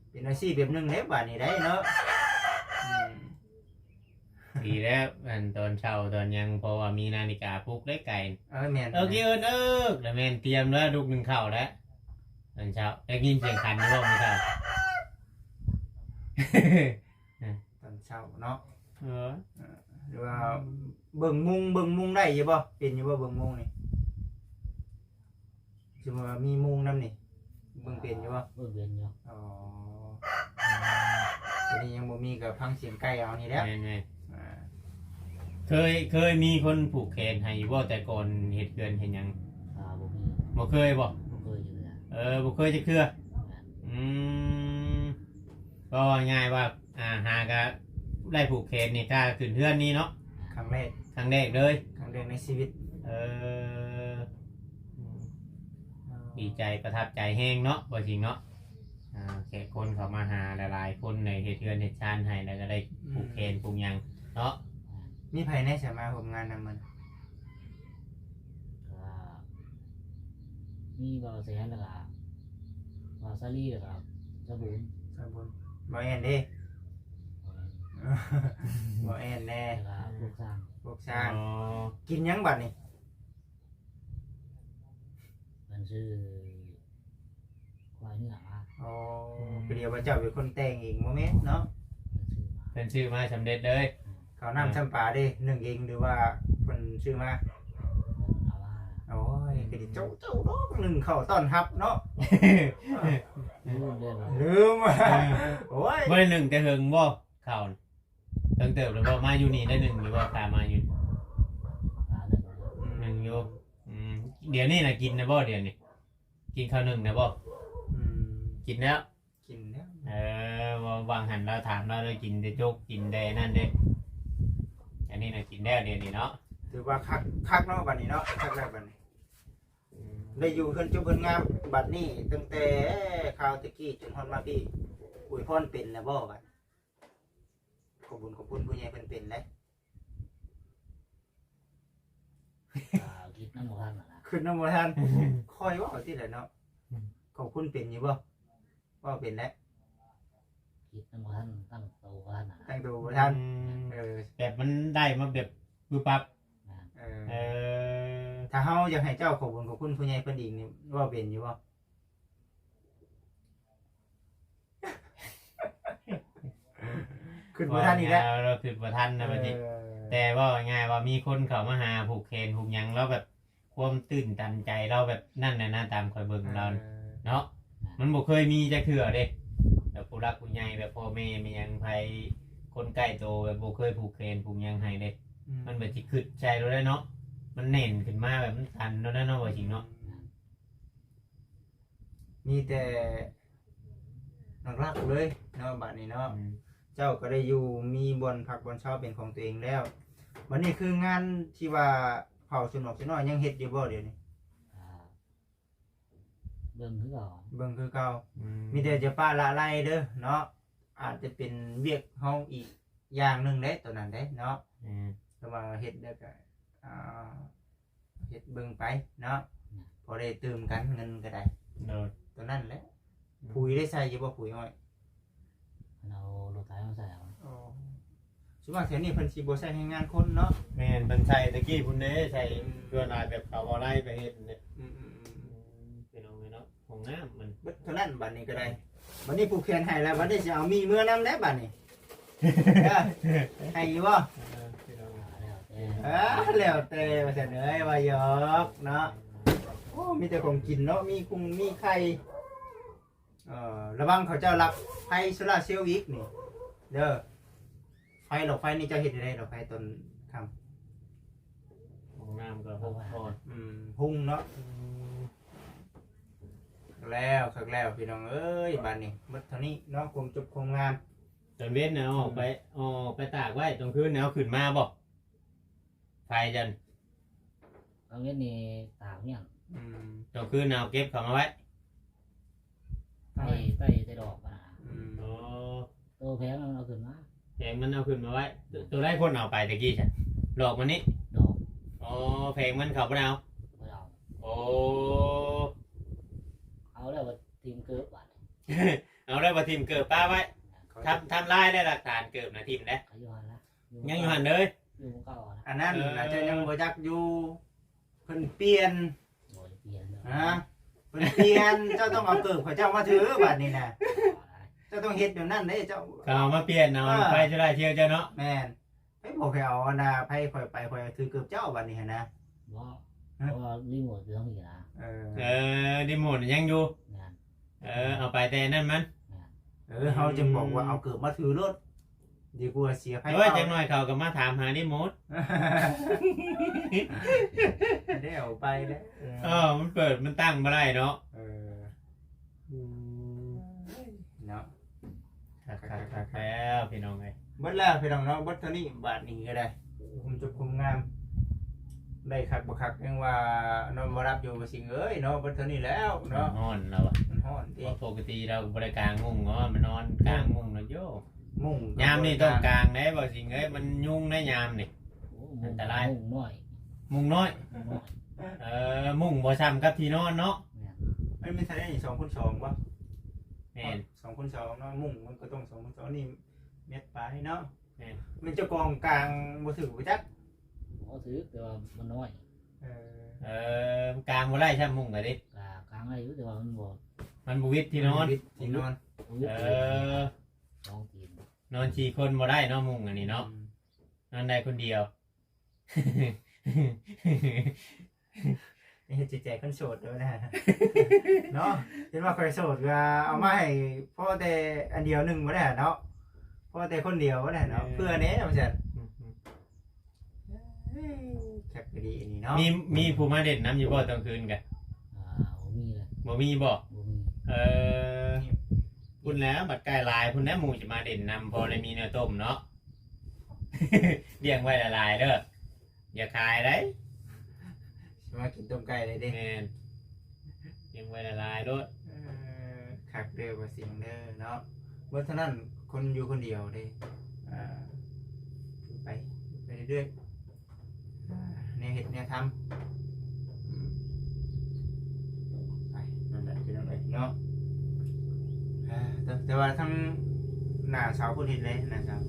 ເປັນອາຊີບແບບໜຶ່ງເດ້ບາດນີ້ໄດ໋ເນາະ. ອືມ ດີແລ້ວ ອັນຕອນເຊົ້າຕອນຫຍັງ ເພາະວ່າມີນາລິກາປຸກໄດ້ໄກ່. ເອີ ແມ່ນ ເອິກ ເອິກ ເອິກ ແລ້ວແມ່ນຕຽມແລ້ວ ລຸກໜຶ່ງເຂົ້າແລ້ວ ຕອນເຊົ້າ. ໄດ້ຍິນສຽງຂັນຢູ່ບໍ່ມື້ເຊົ້າ? ຕອນເຊົ້າເນາະ. ເອີ ເອີ ຫຼືວ່າເບິ່ງມຸງ ເບິ່ງມຸງໄດ້ຢູ່ບໍ່? ເປັນຢູ່ບໍ່ເບິ່ງມຸງນີ້? ສົມມຸດວ່າມີມຸງນຳນີ້ ເບິ່ງເປັນຢູ່ບໍ່? ເບິ່ງເປັນຢູ່. ອໍ ອືມ ຕົວນີ້ຍັງບໍ່ມີ ກໍຟັງສຽງໄກ່ເອົານີ້ແຫຼະ. ແມ່ນໆ ອ່າ ເຄີຍ ເຄີຍມີຄົນຜູກແຂນໃຫ້ຢູ່ບໍ່ ແຕ່ກ່ອນເຮັດເຮືອນເຮັດຫຍັງ? ອ່າ ບໍ່ມີ ບໍ່ເຄີຍບໍ່? ບໍ່ເຄີຍຢູ່ເທື່ອ. ເອີ ບໍ່ເຄີຍຈັກເທື່ອ. ແມ່ນ ອືມ ກໍວ່າງ່າຍວ່າ ອ່າ ຫາກະໄດ້ຜູກແຂນນີ້ ຖ້າຂຶ້ນເຮືອນນີ້ເນາະ ຄັ້ງແລກ ຄັ້ງແລກເລີຍ ຄັ້ງແລກໃນຊີວິດ. ເອີ ອືມ ດີໃຈປະທັບໃຈແຮງເນາະ ບໍ່ຈິງເນາະ. ອ່າ ແຂກຄົນເຂົ້າມາຫາຫຼາຍໆຄົນ ໄດ້ເຮັດເຮືອນເຮັດຊານໃຫ້ ແລ້ວກໍໄດ້ ອືມ ຜູກແຂນຜູກຫຍັງເນາະ. ມີໃຜແດ່ ສາມາດຮ່ວມງານນຳມັນ? ກໍມີບ່າວແສນ ແລ້ວກໍບ່າວສາລີ ແລ້ວກໍສະບຸນ ສະບຸນ. ບ່າວແອນເດ້? ບໍ່ແມ່ນ ບໍ່ແອນແດ່ ແລ້ວກໍພວກຊ່າງ ພວກຊ່າງ. ອໍ ກິນຫຍັງບາດນີ້? ເພິ່ນຊື້ຄວາຍເນື້ອມາ. ອໍ ອືມ ກໍດຽວວ່າເຈົ້າເປັນຄົນແຕ່ງເອງ ບໍ່ແມ່ນເນາະ? ເພິ່ນຊື້ມາ ເພິ່ນຊື້ມາສຳເລັດເລີຍ. ເຂົ້ານ້ຳ ອ່າ ຊຳປາເດ້ ໜຶ້ງເອງ ຫຼືວ່າເພິ່ນຊື້ມາ? ເພິ່ນເອົາມາ. ໂອ້ຍ ອືມ ກໍດີເຈົ້າ ເຈົ້າດອກ ໜຶ້ງເຂົ້າຕ້ອນຮັບເນາະ. ລືມເດ້ ລືມ. ເອີ ໂອ້ຍ ບໍ່ໄດ້ໜຶ້ງແຕ່ເຫິງບໍ່ເຂົ້າ? ເຖິງເຕີບແລ້ວບໍ່? ມາຢູ່ນີ້ໄດ້ໜຶ້ງຢູ່ບໍ່? ຂ້າມາຢູ່ ອືມ ໜຶ້ງຢູ່. ອືມ ດຽວນີ້ນະກິນແລ້ວບໍ່? ດຽວນີ້ກິນເຂົ້າໜຶ້ງແລ້ວບໍ່? ອືມ ກິນແລ້ວ ກິນແລ້ວ. ເອີ ວ່າຫວ່າງຫັ້ນລາວຖາມລາວ ໄດ້ກິນແຕ່ໂຈກ ກິນແຕ່ນັ້ນເດ້. ອັນນີ້ນະກິນແລ້ວ ດຽວນີ້ເນາະ. ຖືວ່າຄັກ ຄັກເນາະ ບັດນີ້ເນາະ ຄັກແລ້ວບັດນີ້. ອືມ ໄດ້ຢູ່ເຮືອນຈົບເຮືອນງາມ ບັດນີ້ຕັ້ງແຕ່ຄາວແຕ່ກີ້ຈົນຮອດມາພີ້ ອວຍພອນເປັນແລ້ວບໍ່ບັດ? ຂອບບຸນຂອບຄຸນຜູ້ໃຫຍ່ເພິ່ນເປັນເດ້. ອ່າ ຄິດນຳບໍ່ທັນນະ ຄິດນຳບໍ່ທັນ. ຂ້ອຍເວົ້າຕິແຫຼະເນາະ. ອືມ ຂອບຄຸນເປັນຢູ່ບໍ່? ເວົ້າເປັນແຫຼະ. ຄິດນຳບໍ່ທັນ ຕັ້ງໂຕບໍ່ທັນນະ ຕັ້ງໂຕບໍ່ທັນ. ອືມ ເອີ ແບບມັນໄດ້ມາແບບປຶບປັບ. ແມ່ນ ເອີ ເອີ ຖ້າເຮົາຢາກໃຫ້ເຈົ້າຂອບບຸນຂອບຄຸນຜູ້ໃຫຍ່ເພິ່ນອີກນີ້ ເວົ້າເປັນຢູ່ບໍ່? ຄິດບໍ່ທັນອີກແລ້ວ ເວົ້າງ່າຍໆ ເຮົາຄິດບໍ່ທັນນະບັດນີ້. ເອີ ແຕ່ເວົ້າງ່າຍໆວ່າມີຄົນເຂົ້າມາຫາຜູກແຂນຜູກຫຍັງ ແລ້ວແບບຄວາມຕື່ນຕັນໃຈລາວແບບນັ້ນນະ ຕາມຂ້ອຍເບິ່ງລາວ ເອີ ເນາະ. ມັນບໍ່ເຄີຍມີຈັກເທື່ອເດ້ ແບບຜູ້ຫຼັກຜູ້ໃຫຍ່ ແບບພໍ່ແມ່ແມ່ຫຍັງ ໃຜຄົນໃກ້ໂຕ ແບບບໍ່ເຄີຍຜູກແຂນຜູກຫຍັງໃຫ້ເດ້. ອືມ ມັນແບບຊິຄຶດໃສ່ໂລດເນາະ ມັນແໜ້ນຂຶ້ນມາ ແບບມັນຕັນໂລດເນາະ ວ່າຈິງເນາະ. ມີແຕ່ຫຼັກໆເລີຍເນາະ ບາດນີ້ເນາະ. ອືມ ເຈົ້າກໍໄດ້ຢູ່ ມີບ່ອນພັກບ່ອນເຊົາເປັນຂອງຕົວເອງແລ້ວ. ບັດນີ້ຄືງານທີ່ວ່າເຝົ້າຊົນອອກຊົນນ້ອຍ ຍັງເຮັດຢູ່ບໍ່ດຽວນີ້? ອ່າ ເບິ່ງຄືເກົ່າ ເບິ່ງຄືເກົ່າ. ອືມ ມີແຕ່ຈະປະລະໄລເດີເນາະ ອາດຈະເປັນວຽກເຮົາອີກຢ່າງໜຶ່ງເດ້ ໂຕນັ້ນເດ້ເນາະ. ແມ່ນ ແຕ່ວ່າເຮັດແລ້ວກໍ ອ່າ ເຮັດເບິ່ງໄປເນາະ. ອືມ ພໍໄດ້ຕື່ມກັນເງິນກໍໄດ້. ໂດຍ ໂຕນັ້ນແຫຼະ. ອືມ ປຸ໋ຍໄດ້ໃສ່ຢູ່ບໍ່? ປຸ໋ຍອ້ອຍ ເພິ່ນເອົາລົດໄຖມາໃສ່ເອົາ. ອໍ ສ່ວນມາກແຖວນີ້ເພິ່ນຊິບໍ່ໃຊ້ແຮງງານຄົນເນາະ. ແມ່ນ ເພິ່ນໃຊ້ແຕ່ກີ້ພຸ້ນເດ້ ໃຊ້ ອືມ ສ່ວນຫຼາຍແບບເຂົາເອົາໄລ່ໄປເຮັດເດ້. ອືມໆໆ ອືມ ພີ່ນ້ອງເອີຍເນາະ ຫ້ອງນ້ຳມັນ ເບິດເທົ່ານັ້ນ. ບັດນີ້ກໍໄດ້ ບັດນີ້ຜູກແຂນໃຫ້ແລ້ວ ບັດນີ້ຊິເອົາມີເມືອນຳແລ້ວບັດນີ້. ເອີ ໃຫ້ຢູ່ບໍ່? ເອີ ພີ່ນ້ອງ ເອີ ແລ້ວແຕ່ ວ່າຊັ້ນເອີຍ ວ່າຫຍອກເນາະ. ໂອ້ ມີແຕ່ຂອງກິນເນາະ ມີກຸ້ງມີໄຂ່. ເອີ ລະວັງເຂົາເຈົ້າລັກໄຟໂຊລາເຊວອີກນີ້ເດີ. ໄຟ ຫຼອດໄຟນີ້ເຈົ້າເຮັດໄດ້ ຫຼອດໄຟຕອນຄ່ຳ ຫ້ອງນ້ຳກໍຫົກ ອືມ ຮຸ່ງເນາະ. ອືມ ແລ້ວ ຄັກແລ້ວ ພີ່ນ້ອງເອີຍ ບາດນີ້ໝົດເທົ່ານີ້ເນາະ ຄວາມຈົບຄວາມງາມ. ຕອນເວັນນະເອົາອອກໄປ ອືມ ເອົາອອກໄປຕາກໄວ້ ຕອນຄືນນະເອົາຂຶ້ນມາບໍ່? ໄຟຈັ່ນ ກາງເວັນນີ້ຕາກຮຽນ. ອືມ ກາງຄືນເອົາເກັບເຂົ້າມາໄວ້ ໃຕ້ ໃຕ້ແຕ່ດອກມັນນະ. ໂຕແຜງມັນເອົາຂຶ້ນມາ ແຜງມັນເອົາຂຶ້ນມາໄວ້ ໂຕ ໂຕໃດຄົນເອົາໄປຕະກີ້ຊັ້ນ ຫຼອກມັນນີ້ ດອກ ອໍ ແຜງມັນເຂົາບໍ່ໄດ້ເອົາ ບໍ່ໄດ້ເອົາ ໂອ້ ເອົາແລ້ວກໍຖິ້ມເກີບບາດ ເອົາແລ້ວບໍ່ຖິ້ມເກີບປະໄວ້ ທຳ ທຳລາຍແລ້ວຫຼັກຖານເກີບນະຖິ້ມແລ້ວ ກໍຢູ່ຫັ້ນລະ ຍັງຢູ່ຫັ້ນເລີຍ ຢູ່ໝ່ອງເກົ່າຫັ້ນລະ ອັນນັ້ນ ເອີ ນະ ເຈົ້າຍັງບໍ່ຈັກຢູ່ ເພິ່ນປ່ຽນ ບໍ່ໄດ້ປ່ຽນດອກ ຮະ ເພິ່ນປ່ຽນ ເຈົ້າຕ້ອງເອົາເກີບເຂົາເຈົ້າມາຖືບາດນີ້ນະ ເຈົ້າຕ້ອງເຮັດແບບນັ້ນເດ້ ເຈົ້າ ເຂົາເອົາມາປ່ຽນເອົາ ເອີ ໄຟຈຸລາທ່ຽວເຈົ້າເນາະ ແມ່ນ ໄປບອກໃຫ້ເອົາອັນນ່າ ໄຟຂ້ອຍໄປ ຂ້ອຍຖືເກີບເຈົ້າບາດນີ້ຫັ້ນນະ ບໍ່ ຮະ ເພາະວ່າຣີໂມດຢູ່ທາງນີ້ລະ ເອີ ເອີ ຣີໂມດຍັງຢູ່ ແມ່ນ ເອີ ເອົາໄປແຕ່ນັ້ນມັນ ແມ່ນ ເອີ ເຮົາຈຶ່ງບອກວ່າເອົາເກີບມາຖືໂລດ ດີກວ່າເສຍໄຟ ໂອ້ຍ ເກົ່າ ຈັກໜ້ອຍເຂົາກໍມາຖາມຫາຣີໂມດ ໄດ້ເອົາໄປແລ້ວ ເອີ ເອີ ມັນເປີດ ມັນຕັ້ງບໍ່ໄດ້ເນາະ ເອີ ອືມ ເນາະ ຄັກໆໆ ແລ້ວພີ່ນ້ອງເອີຍ ເບິດແລ້ວພີ່ນ້ອງເນາະ ເບິດເທົ່ານີ້ບາດນີ້ກໍໄດ້ ຄຸມຈົບຄຸມງາມ ໄດ້ຄັກບໍ່ຄັກ ຍັງວ່ານອນບໍ່ຫຼັບຢູ່ ບໍ່ຊິງເອີຍເນາະ ເບິດເທົ່ານີ້ແລ້ວເນາະ ມັນຮ້ອນລະວະ ມັນຮ້ອນຕິ ເພາະປົກກະຕິລາວກໍບໍ່ໄດ້ກາງມຸ້ງເນາະ ມານອນກາງມຸ້ງນະໂຍ ມຸ້ງ ຍາມນີ້ຕ້ອງກາງໄດ໋ ບໍ່ຊິງເອີຍ ມັນຍຸງໃນຍາມນີ້ ໂອ້ ອັນຕະລາຍ ມຸ້ງນ້ອຍ ມຸ້ງນ້ອຍ ມຸ້ງນ້ອຍ ເອີ ມຸ້ງບໍ່ຊ່ຳກັບທີ່ນອນເນາະ ແມ່ນ ມັນມີເທົ່າໃດນີ້ ສອງຄູນສອງບໍ່ ແມ່ນ ສອງຄູນສອງເນາະ ມຸ້ງມັນກໍຕ້ອງສອງຄູນສອງ ນີ້ແມັດປາຍເນາະ ແມ່ນ ແມ່ນເຈົ້າກອງກາງບໍ່ຖືກບໍ່ຈັກ ບໍ່ຖືກ ແຕ່ວ່າມັນນ້ອຍ ເອີ ເອີ ກາງບໍ່ໄດ້ຊ່ຳມຸ້ງກໍເດ້ ກາງ ກາງໄດ້ຢູ່ ແຕ່ວ່າມັນບໍ່ ມັນບໍ່ວິດທີ່ນອນ ມັນບໍ່ວິດທີ່ນອນ ບໍ່ວິດ ເອີ ສອງຕີນ ນອນສີ່ຄົນບໍ່ໄດ້ເນາະ ມຸ້ງອັນນີ້ເນາະ ອືມ ນອນໄດ້ຄົນດຽວ ເຮັດໃຈຄົນໂສດໂດຍນະ ເນາະ ເຫັນວ່າຂ້ອຍໂສດກໍເອົາມາໃຫ້ພໍແຕ່ອັນດຽວໜຶ່ງບໍ່ໄດ້ເນາະ ພໍແຕ່ຄົນດຽວບໍ່ໄດ້ເນາະ ເອີ ເພື່ອແດ່ວ່າຊັ້ນ ອືມ ເອີ ຄັກອີ່ຫຼີອັນນີ້ເນາະ ມີ ມີຜູ້ມາຫຼິ້ນນຳຢູ່ບໍ່ຕອນຄືນກະ ອ່າ ບໍ່ມີເລີຍ ບໍ່ມີບໍ່ ບໍ່ມີ ເອີ ພຸ້ນແຫຼະ ບັດໃກ້ຫຼາຍພຸ້ນແຫຼະ ໝູ່ຈະມາຫຼິ້ນນຳ ພໍໄດ້ມີແນວຕົ້ມເນາະ ລ້ຽງໄວ້ຫຼາຍໆເດີ ຢ່າຂາຍໄດ໋ ຊິມາກິນຕົ້ມໄກ່ໄດ້ເດ້ ແມ່ນ ລ້ຽງໄວ້ຫຼາຍໆໂລດ ເອີ ຄັກເດີ ບໍ່ຊິງເດີເນາະ ເບິດເທົ່ານັ້ນ ຄົນຢູ່ຄົນດຽວເດ້ ອ່າ ໄປ ໄປເລື້ອຍໆ ອ່າ ແນວເຮັດແນວທຳ ອືມ ໄປ ນັ້ນແຫຼະ ພີ່ນ້ອງເອີຍເນາະ ອ່າ ແຕ່ ແຕ່ວ່າທາງໜ້າເສົາພຸ້ນເຮັດແລ້ວ ໜ້າເສົາ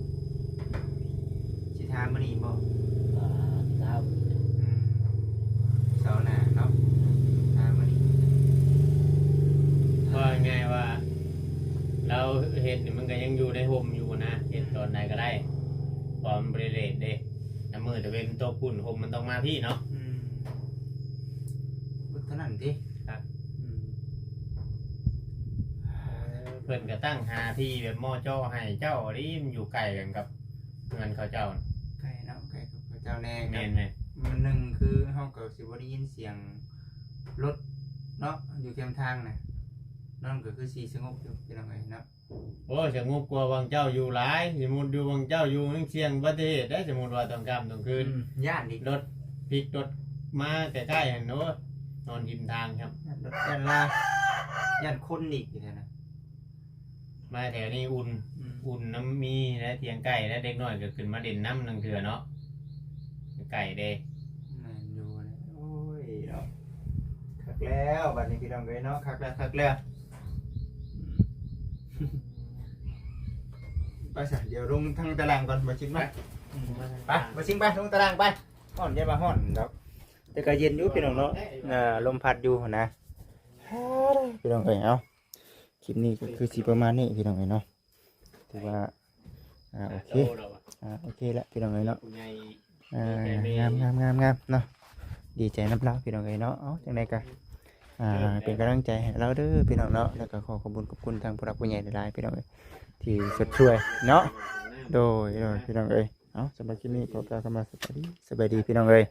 ຊິທາມື້ນີ້ບໍ່? ກໍຊິທາມື້ນີ້ແຫຼະ ອືມ ເສົາໜ້າເນາະ ທາມື້ນີ້ ເວົ້າງ່າຍໆວ່າ ລາວເຮັດນີ້ມັນກໍຍັງຢູ່ໃນຮົ່ມຢູ່ນະ ເຮັດຕອນໃດກໍໄດ້ ເພາະມັນບໍ່ໄດ້ເລດເດ້ ຍາມມື້ຕາເວັນຕົກພຸ້ນ ຮົ່ມມັນຕ້ອງມາພີ້ເນາະ ອືມ ເບິດເທົ່ານັ້ນຕິ ຄັບ ອືມ ເອີ ເພິ່ນກໍຕັ້ງຫາທີ່ແບບເໝາະເຈາະໃຫ້ເຈົ້າເດ ມັນຢູ່ໃກ້ກັນກັບເຮືອນເຂົາເຈົ້າ ໃກ້ເນາະ ໃກ້ກັບເຂົາເຈົ້າແດ່ ແມ່ນໆ ມັນໜຶ່ງຄືເຮົາກໍຊິບໍ່ໄດ້ຍິນສຽງລົດເນາະ ຢູ່ແຄມທາງນະ ນອນກໍຄືຊິສະຫງົບຢູ່ ພີ່ນ້ອງເອີຍເນາະ. ໂອ້ຍ ສະຫງົບກວ່າຫວ່າງເຈົ້າຢູ່ຫຼາຍ ສົມມຸດຢູ່ຫວ່າງເຈົ້າຢູ່ຍັງສ່ຽງອຸບັດຕິເຫດໄດ໋ ສົມມຸດວ່າຕອນຄ່ຳຕອນຄືນ ອືມ ຢ້ານອີກ ລົດພິກລົດມາໃກ້ໆຫັ້ນ ໂອ້ຍ ນອນຮິມທາງຄັບ ຢ້ານລົດຢ້ານລາ ຢ້ານຄົນອີກຢູ່ແຖວນັ້ນ ມາແຖວນີ້ອຸ່ນ ອືມ ອຸ່ນນຳ ມີແລະ ຖຽງໄກ່ ແລະ ເດັກນ້ອຍກໍຂຶ້ນມາຫຼິ້ນນຳລາງເທື່ອເນາະ ໄກ່ເດ້ ແມ່ນຢູ່ແຫຼະ ໂອ້ຍເນາະ ຄັກແລ້ວບັດນີ້ ພີ່ນ້ອງເອີຍເນາະ ຄັກແລ້ວ ຄັກແລ້ວ ໄປຊະ ດຽວລົງທາງຕາລ່າງກ່ອນ ບໍ່ຊິງໄປ ອືມ ໄປ ບໍ່ຊິງໄປ ລົງຕາລ່າງໄປ ຮ້ອນ ຢ່າວ່າຮ້ອນດອກ ແຕ່ກໍເຢັນຢູ່ພີ່ນ້ອງເນາະ ເອີ ລົມພັດຢູ່ຫັ້ນນະ ພີ່ນ້ອງເອີຍ ເອົາ ຄລິບນີ້ກໍຄືຊິປະມານນີ້ ພີ່ນ້ອງເອີຍເນາະ ຖືວ່າ ອ່າ ໂອເຄ ອ່າ ໂອເຄລະ ພີ່ນ້ອງເອີຍເນາະ ອ່າ ງາມໆໆໆເນາະ ດີໃຈນຳລາວ ພີ່ນ້ອງເອີຍເນາະ ເອົາ ຈັ່ງໃດກໍ ອ່າ ເປັນກຳລັງໃຈໃຫ້ລາວເດີ ພີ່ນ້ອງເນາະ ແລ້ວກໍຂໍຂອບຄຸນຂອບຄຸນທາງຜູ້ຫຼັກຜູ້ໃຫຍ່ຫຼາຍໆ ພີ່ນ້ອງເອີຍ ທີ່ຊົດຊ່ວຍເນາະ ໂດຍ ໂດຍ ພີ່ນ້ອງເອີຍ ເອົາ ສຳລັບຄລິບນີ້ຂໍກ່າວຄຳວ່າສະບາຍດີ ສະບາຍດີ ພີ່ນ້ອງເອີຍ.